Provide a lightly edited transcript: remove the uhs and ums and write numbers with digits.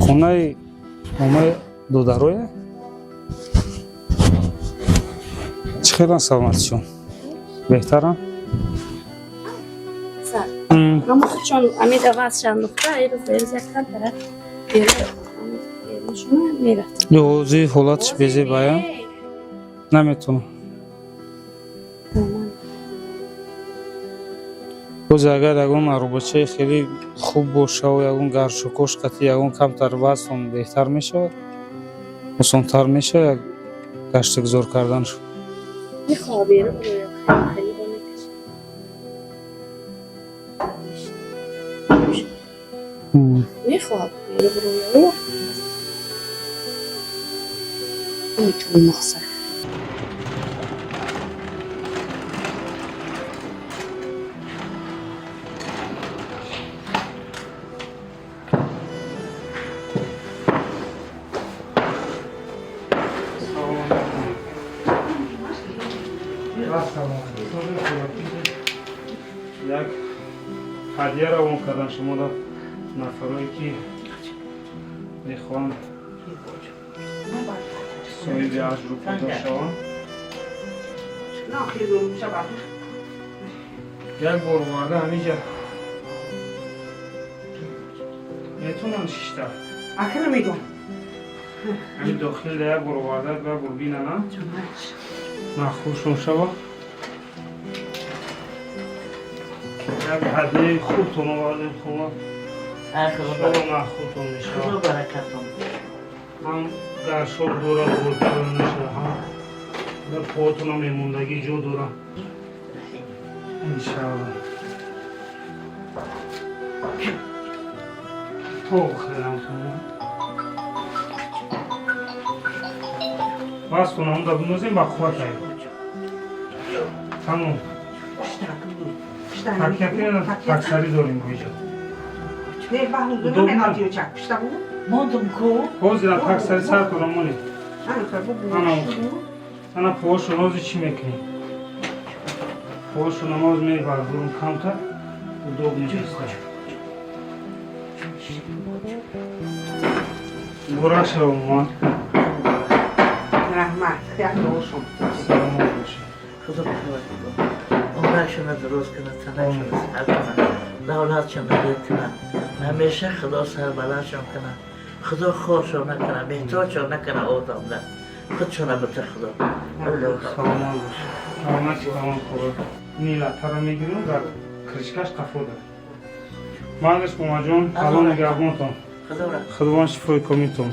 Хонаи момаи додароя чӣ хелан, саломатишон беҳтарам? Ҳама худшон амид авазшан нуқта ирӯз ирӯз яккан тараф беруншуна мерафтам. Ҳозир ҳолатш безебая, наметавонам. Боз агар ягон аробачаи хеле хуб бошаву ягон гаршукош қатӣ, ягон камтар вазн беҳтар мешавад, осонтар мешавад як гаштугузор карданш. Мехоҳад берун рояд, хеле бо мекашад. Мехоҳад берун рояд. Чун мақсад. Як ҳадя равон кардан шуморо, нафарое ки мехоҳанд соҳиби аҷру подош шаванд. Як бор оварда ҳамиҷа метавонанд шишта. Ака, намедонам. Ҳамин дохилда як бор оварда, як бор бинана, махушон шава. Як ҳадияи хубтон овардем, хола, иншолло махубтон мешавад. Ҳам гаршоб дорад, боркарда мешавад, ҳам дар поотонам мемондагӣ ҷо дорад, иншалло. То хелам вазтон ҳамда бинозем, ба қувват ай тамом. Таксарӣ дорем боиҷа. Ҳозира таксари сартона монед. Ана поошон ҳозир чӣ мекунем? Поошон намоз мебардорум, камтар удобно шиста. Муборак шава, маман. Раҳмат, хеле Саломат бошед. Худо умрашона дуруст кунад, танашона сиҳат кунад, давлатшона бед кунад, ҳамеша Худо сарбаландшон кунад, Худо хоршон накунад, меҳтоҷшон накунад, одамда худшона бита Худо. Саломат бошед. Раҳмати калон, худо. Нилатара мегирем, дар крышка ш қафо дорад. Майлаш, момаҷон, Алло нигаҳбонтон. Худованд шифои комилтон.